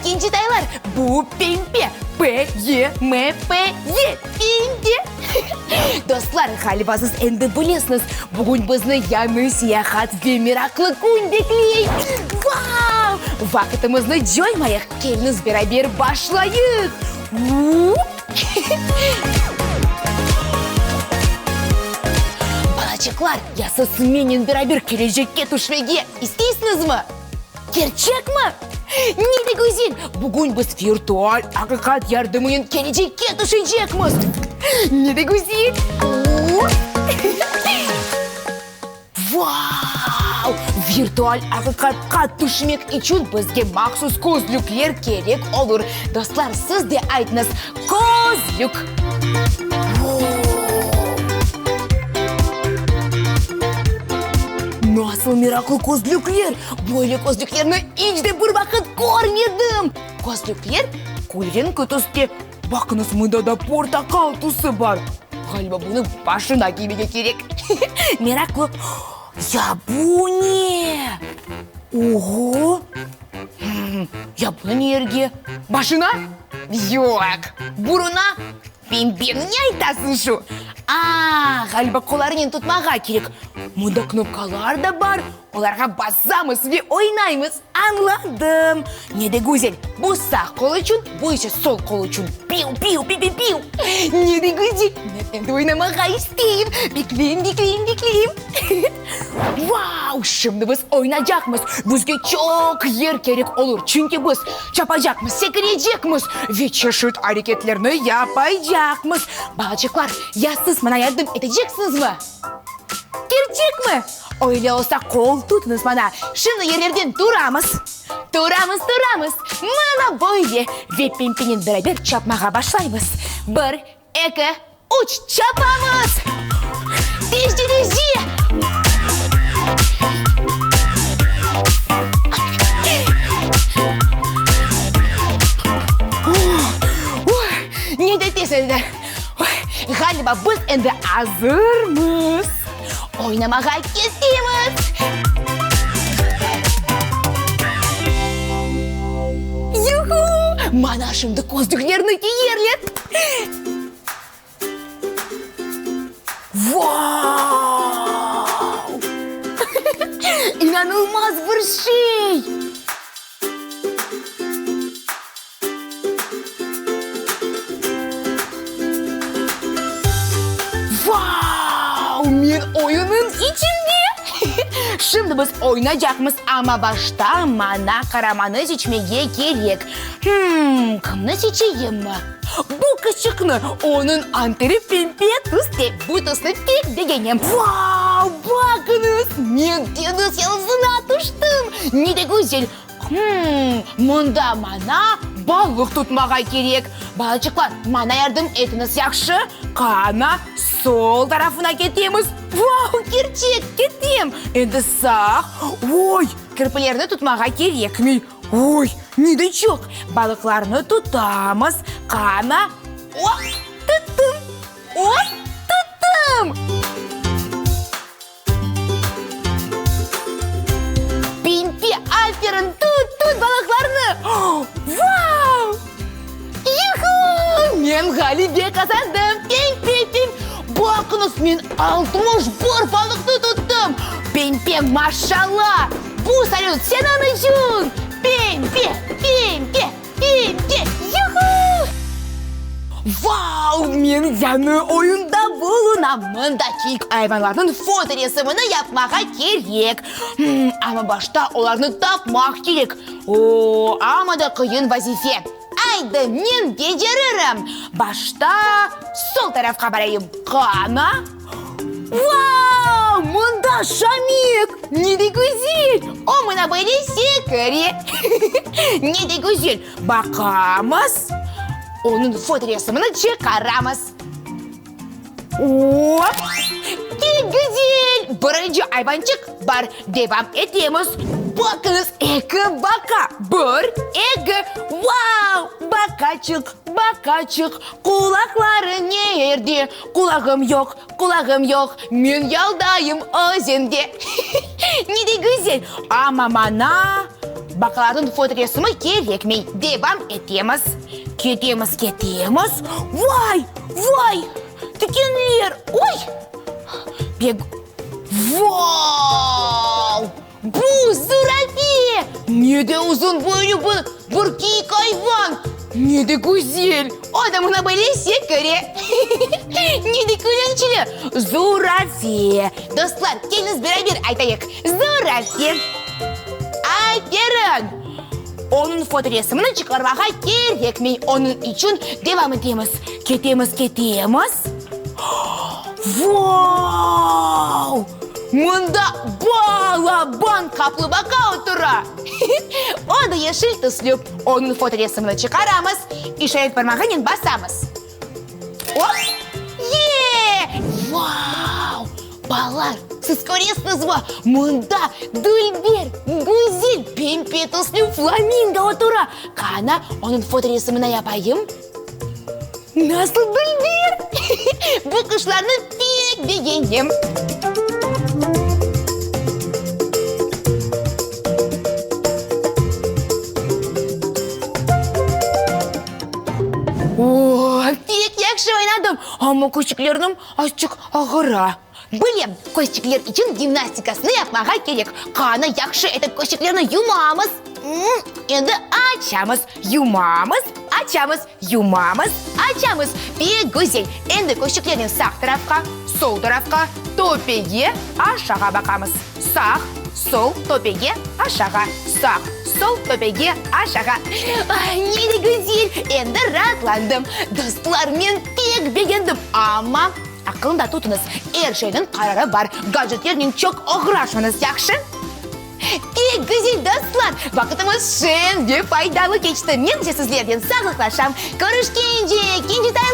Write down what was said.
Ekinci taylar, bu pempe, P, E, M, P, E, pempe. Dostlar, ğaliba siz endi bilesiñiz, bugün bizni yañı seyahat ve meraqlı kün bekley. Vau! Vaqıtımıznı coymayıq, keliñiz beraber başlayıq! Vup! Balaçıqlar, ya siz mennen beraber kelecekke tüşmege isteysiñizmi? Kerçekmi? Ne de güzel! Bugün biz virtual aqiqat yardımınen kelecekke tüşecekmiz! Ne de güzel! Vau! Virtual aqiqatqa tüşmek içün bizge mahsus közlükler kerek olur. Dostlar, siz de aytıñız, közlük! Nasıl meraqlı közlükler! Böyle közlüklerni iç de bir vaqıt körmedim! Közlükler külrenki tüste. Baqıñız, mında da portaqal tüsü bar. Ğaliba, bunı başına kiymege kerek. Meraqlı. Ya bu ne? Oğo! Ya bunı ne yerge? Başına? Yoq. Buruna? Pembe, ne aytasıñ şu? A, ğaliba qollarınen tutmağa kerek. Mında knopkalar da bar, olarğa basamız ve oynaymız. Añladım. Ne de güzel! Bu sağ qol içün, bu ise sol qol içün. Piu, piu, pi-pi-piu! Ne de güzel! Men endi oynamağa isteyim. Bekleyim, bekleyim, bekleyim. Vau! Şimdi biz oynacaqmız. Bizge çoq yer kerek olur, çünki biz çapacaqmız, sekirecekmiz ve çeşit areketlerni yapacaqmız. Balaçıqlar, ya siz maña yardım eteceksiñizmi? Kerçekmi? Öyle olsa qol tutuñız maña. Şimdi yerlerden turamız, turamız, turamız, mına böyle ve Pimpinen beraber çapmağa başlaymız. Bir, eki, üç, çapamız! Tezce, tezce! Ne de tez edi! Ğaliba, biz endi azırmız. Oynamağa ketemiz! Yuhu! Mana şimdi közlüklerni kiyerler. Vau! İnanılmaz bir şey! Vau! Men oyunıñ içinde! Şimdi biz oynaycaqmız, amma başta maña qaramanı seçmege kerek. Hımm, kimni seçeyimmi? Bu qızçıqnı! Onıñ anteri pembe tüste, bu tüsni pek begenem. Vau! Baqıñız, men deñiz yalısına tüştim! Ne de güzel! Hımm, mında maña balıq tutmağa kerek. Balaçıqlar, maña yardım etiñiz, yahşı? Qana, sol tarafına ketemiz. Vau, kerçek, ketem! Endi sağ. Oy, kirpilerni tutmağa kerekmey. Oy, ne de çoq! Balıqlarnı tutamız. Qana, op, tuttım! Oy, tuttım! Pimpi, aferin, tut, tut balıqlarnı! Vau! Yuhu! Men ğalebe qazandım! Pim, pim, pim! Baqıñız, men 61 balıqnı tuttım! Pimpi, maşalla! Bu salüt seniñ içün! Pimpi, pimpi! Pembe! Yuhu! Vau! Men yañı oyunda bulunam! Mındaki ayvanlarnıñ fotoresimini yapmağa kerek. Amma başta olarnı tapmaq kerek. O, amma da qıyın vazife. Aydı, men beceririm! Başta sol tarafqa barayım. Qana? Vau! Mında şamik! Ne de güzel! O mına böyle sekire! Ne de güzel! Baqamız, onıñ fotoresimini çıqaramız. Op! Pek güzel! Birinci ayvançıq bar. Devam etemiz. Baqıñız, eki baqa. Bir, eki. Vau! Baqaçıq, baqaçıq, qulaqları ne yerde? Qulağım yoq, qulağım yoq, men yaldayım özende. Ne de güzel! Amma maña. Baqalarnıñ fotoresimi kerekmey. Devam etemiz. Ketemiz, ketemiz. Vay, vay! Tikenler! Oy! Pek. Vau! Bu zürafe! Ne de uzun boylu bu bir kiyik ayvan! Ne de güzel! O da mına böyle sekire! Ne de külünçli! Zürafe! Dostlar, keliñiz beraber aytayıq, Zürafe! Aferin! Onıñ fotoresimini çıqarmağa kerekmey, onıñ içün devam etemiz. Ketemiz, ketemiz. Vau! Mında balaban qaplıbaqa otura! O da yeşil tüslü. Onıñ fotoresimini çıqaramız, işaret parmağınen basamız. Op! Ye! Vau! Balalar, siz köresiñizmi, mında dülber, güzel, pembe tüslü flamingo otura. Qana, onıñ fotoresimini yapayım. Nasıl dülber! Bu quşlarnı pek begenem. O, pek yahşı oynadım, amma köçüklernim azçıq ağıra. Bilem, közçikler içün gimnastikasını yapmağa kerek. Qana, yahşı etip közçiklerni yumamız, endi açamız, yumamız, açamız, yumamız, açamız. Pek güzel. Endi közçiklernen sağ tarafqa, sol tarafqa, töpege, aşağa baqamız. Sağ, sol, töpege, aşağa, sağ, sol, töpege, aşağa. Ay, ne de güzel! Endi raatlandım. Dostlar, men pek begendim, amma aqılında tutuñız, er şeyniñ qararı bar, gadjetlernen çoq oğraşmañız, yahşı? Pek güzel, dostlar! Vaqıtımız şeñ ve faydalı keçti. Men ise sizlernen sağlıqlaşam. Körüşkence, kencitay!